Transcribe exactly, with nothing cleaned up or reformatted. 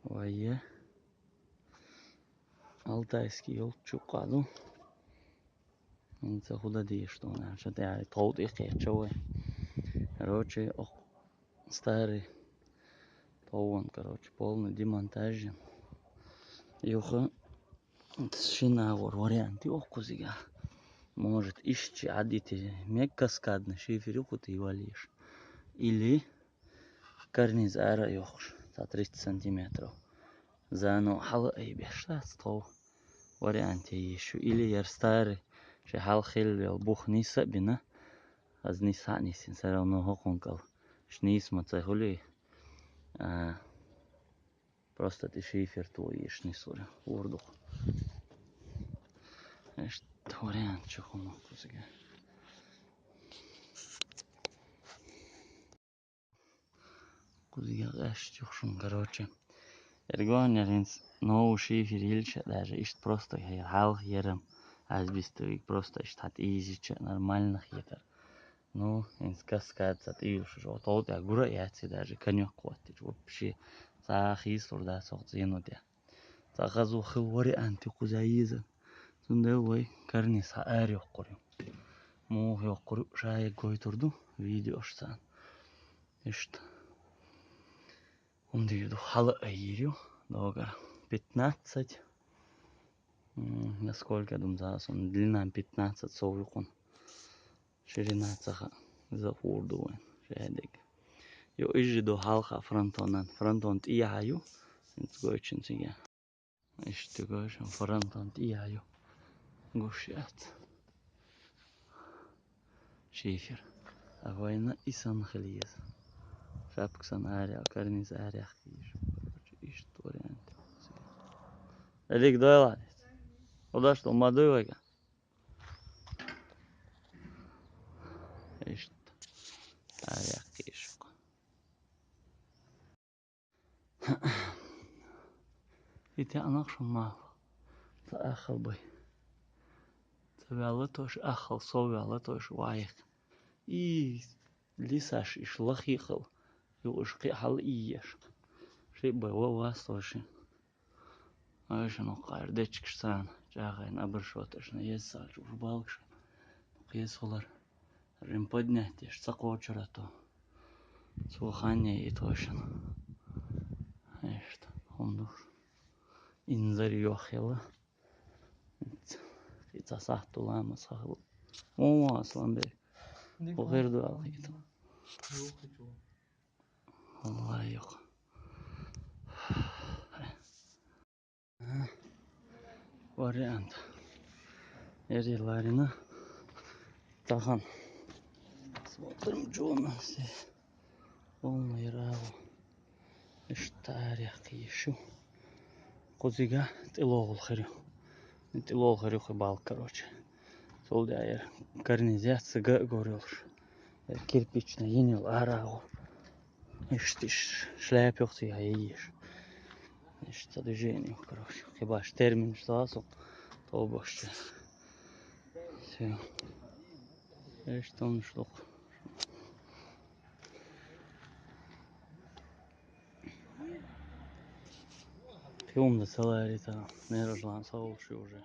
Вай, алтайский ёлка чу къаду. ХӀинца худа дийш тун, ша тӀяхьа тхов тӀе кхеча вай. Короче, ох, старый тхов ван, короче, полный демонтаж. Юха шина вор вариант ю ох кхузига. Может, иштта Ӏадите мег каскадный шифер ю кху тӀе валийш. Или карниз ара йохуш, цхьа тридцать сантиметров. Заново хьала айбеш дац тхов. Вариант е йиш ю. Или яр старый, ши хьалха хилла йолу бух нийса а бина, аз нийса а нисина, всё равно хӀокхункал. Ш нийса ма ца хуьлий, а, просто тӀе шифер то йиш нисур, хӀур ду-кх. Иштта вариант чу хӀума кхузига. Кхузига къаьсташ ю шуна, короче. Эргон яр хӀинца новый шифер йилча даже, иштта просто хӀара хьалха ярам, асбестовик просто иштта хьатӀаийзича нормально хетар. Ну, хӀинца каскад ца тӀийуш, жо тхов тӀехь гура а яций даже, конек хӀоттича, вообще, цхьа хийсур дац хӀокху цӀено тӀехь. Цхьа хазо хила вариант ю кхуза йийза. Цундела вай карниз схьа ара йоккхур ю. Муха йоккхур ю, ша е гойтур ду видеош царна. Иштта. ХӀума дийр ду, хьала айир ю догара. Пятнадцать. М, насколько, думаю, за сон длина пятнадцать сов ю кхуна. Ширина ца хаьа, иза хӀур ду вайн шадерг. Ю, иза ду хьалха фронтонан. Фронтон тӀехьа ю, хӀинца гойчун цига. Иштта гойшан фронтон тӀехьа ю. Гуш яц. Шифер. А вайна и сан хила еза. Шапка сан арехь, карниз арехь кхийш. Иштта вариант. Эрик дойла. Удаш ту ма дуй вайга. Иштта. Арехь кхийш. И тӀе анах шу мах. Ца ахал бай. Ца вяла тош ахал, со вяла тош вайх. И лисаш иш лахихал. Ю уш кхи хьал и еш. Ши бай ва вас тоши. Айшан оккхар дечкаш царна, чӀагӀайна абаршоташна еза цхьа чӀуж балгаш. Кхесхалар рим поднять деш ца кхочура то. Цо ханне и тошан. Эшта, хӀума душ. Инзар йоххила. И ца сахьту ламаз хахла. О, Асланбек. Бухир ду алхийту. Валлахи, йокъ. Вариант. Эри ларина. Тахан. Смотрим, что у нас здесь. Полный рау. Иштта арехь кхийш ю. Кхузига тӀелогӀул хир ю. ТӀелогӀул хир ю хи балк, короче. Цул дӀа яр карниз яц цига а гор йолуш. Яр кирпичный йина йолу арагӀу. Иштта иш шляпа йохций хьайийш. Иштта движение, короче. Хи баш терминаш ца су тобаш ча. Всё. Иштта он шлух. Кхин хӀума ца ларита, мераж лан сов шу уже.